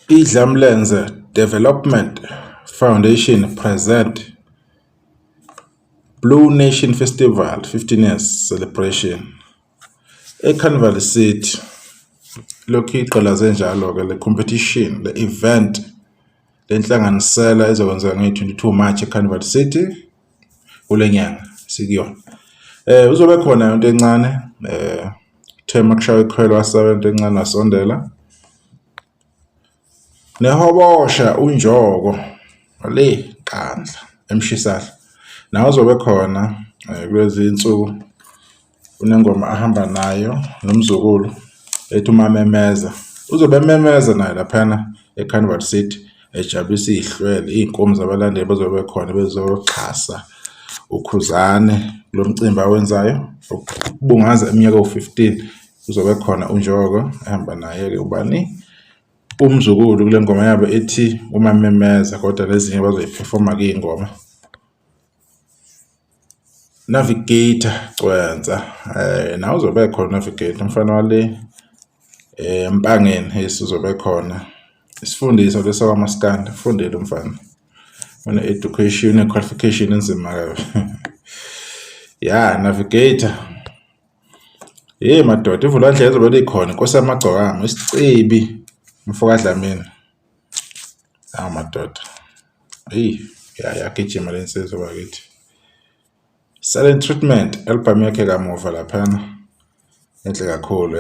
Idlamlenze Development Foundation present Blue Nation Festival 15 years celebration eCarnival City. Lokhu igqilaze njalo-ke le competition, le event, le nhlanganisela ezokwenzeka ngeyi-22 March eCarnival City kule nyanga sikuyona. Uzobe khona into encane Thema kushaya ikhwelo wasaba into encane wasondela. Nehobosha uNjoko le Nkandla emshisahla nawe uzobe khona kulezi insuku unengoma ahamba nayo nomzukulu ethi uMamemeza. Uzobe ememeza naye laphana eCarnival City ejabulisa iy'hlwele, iy'nkomo zabalandeli bazobe bekhona bezoxhasa uKhuzani kulo mcimbi awenzayo ukubungaza iminyaka ewu-15. Uzobe khona uNjoko ehamba naye-ke ubani umzukulu kule ngoma yabo ethi uMamemeza, kodwa nezinye bazoyiphefoma-ke iy'ngoma. Navigator Gcwensa nawe uzobe khona Navigator umfana wale Empangeni yes uzobe khona. Isifundiswa lesi sakwaMaskandi ufundile umfana. Une-education, une-qualification enzima kabi. Ya Navigator. Hey madoda ivulandlela izobe likhona inkosi yamagcokama isicebi mfoka Dlamini. Hawu madoda. Eyi ya yagijima le nsizwa bakithi. Silent Treatment album yakhe kamuva laphana enhle kakhulu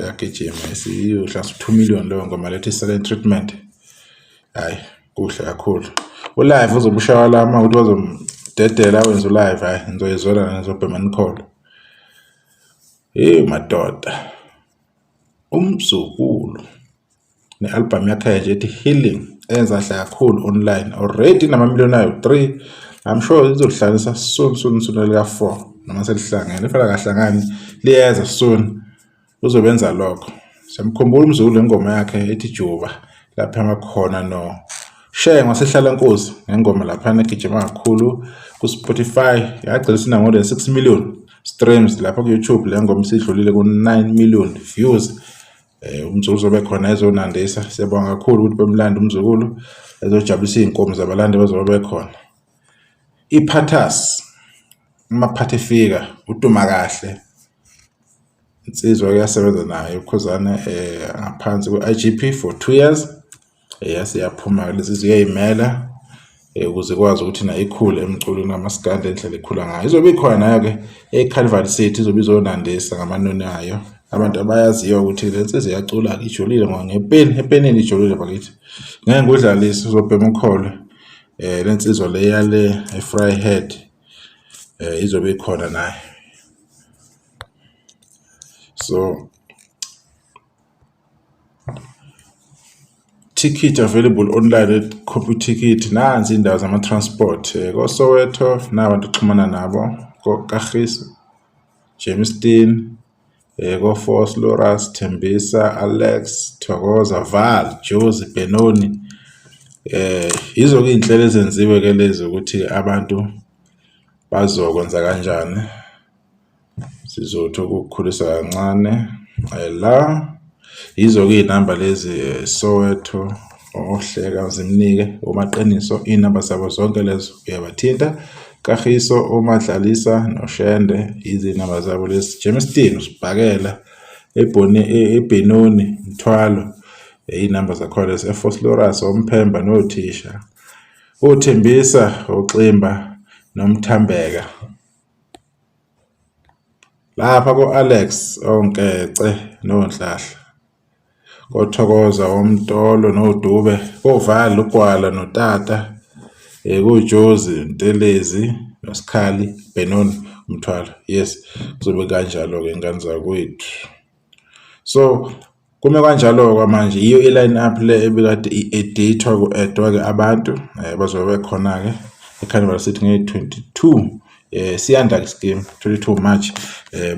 yagijima isiyohlasa 2 million leyo ngoma lethi Silent Treatment. Hayi kuhle kakhulu. U-live uzobe ushawa la uma ukuthi bazomdedela awenze u-live, hhayi nizoyizwela nizobhema nikholo. Hey madoda, umzukulu ne-album yakhe nje ethi Healing eyenza kahle kakhulu online already inamamiliyoni ayo-3. I'm sure izohlanganisa soon soon soon elika-4 noma selihlangene if alakahlangani liyeza soon uzobenza lokho. Siyamkhumbula umzukulu lengoma yakhe ethi Juba lapha emakhona no Shenge wasehlala nkosi ngengoma laphana egijima kakhulu ku-Spotify yagcina sina more than 6 million streams lapha ku-YouTube. Le ngoma isidlulile ku-9 million views. Umzukulu uzobe khona ezonandisa. Siyabonga kakhulu ukuthi bemlanda umzukulu ezojabulisa iy'nkomo zabalandeli bazobe bekhona. Iphathas umaphathi efika uduma kahle insizwa kuyasebenza naye uKhuzane ngaphansi kwe-IGP for 2 years yase yaphuma lezi ziyayimela ukuze ikwazi ukuthi nayo ikhule emculweni kamaskandi endlela ekhula ngayo. Izobe ikhona nayo-ke eCarnival City, izobe izonandisa ngamanoni ayo. Abantu abayaziyo ukuthi le nsizwa iyacula-ke ijulile ngoba ngepeni epenini ijulile bakithi. Ngeke ngikudlalise uzobhema ukholwe. Le nsizwa le yale eVryheid izobe ikhona nayo. So ticket available online at Computicket. Nansi indawo zama-transport koSoweto nabantu oxhumana nabo koKagiso, Germiston, ko-Vosloorus, Tembisa, Alex, Thokoza, Vaal, Jozi, Benoni. Yizo-ke iy'nhlelo ezenziwe-ke lezi ukuthi abantu bazokwenza kanjani. Sizothi ukukhulisa kancane la yizo-ke iy'namba lezi Soweto ohleka zimnike omaqiniso iy'namba zabo zonke lezo uyabathinta. Kagiso omadlalisa noShende izinamba zabo lezi. Germiston usibhakela eBenoni Mthwalo iy'namba zakhona lezi. eVosloorus oMphemba nothisha oThembisa oXimba noMthambeka. Lapha ko-Alex oNkece noNhlahla, koThokoza oMtolo noDube, koVal uGwala noTata, koJozi Ntelezi noSikhali Benoni Mthwalo. Yes, kuzobe kanjalo-ke ngane zakwethu. So kume kanjalo-ke kwamanje yiyo i-line up le ebikade i-edithwa ku-add-wa-ke abantu bazobe bekhona-ke eCarnival City ngeyi-22. Siyanda-ke scheme 22 March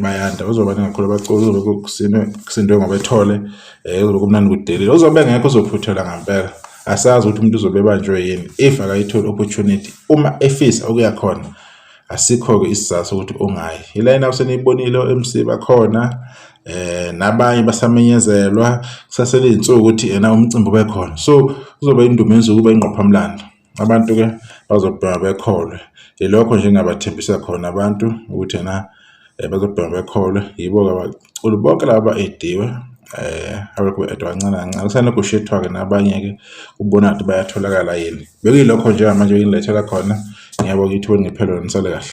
bayanda uzoba kakhulu abaculi kuzobe kusindwe ngobethole kuzobe kumnandi kudelile. Uzobe engekho uzophuthelwa ngampela. Asazi ukuthi umuntu uzobe ebanjwe yini if akayitholi opportunity uma efisa ukuya khona. Asikho-ke isizathu sokuthi ungayi. I-line up seniyibonile o-MC bakhona. Nabanye basamenyezelwa kusasele iy'nsuku ukuthi ena umcimbi ube khona. So kuzoba indumezulu, kube ingqophamlando. Abantu-ke bazobhema bekholwe. Yilokho nje engingabathembisa khona abantu ukuthi ena bazobhema bekholwe. Yibo-ke abaculi bonke laba aba-ediwe abalokhu be-edwa kancane kancane. Kusanegoshiyethwa-ke nabanye-ke ukubona ukuthi bayatholakala yini. Bekuyilokho njengamanje engilethela khona. Ngiyabonga ithuba eningiphe lona, nisale kahle.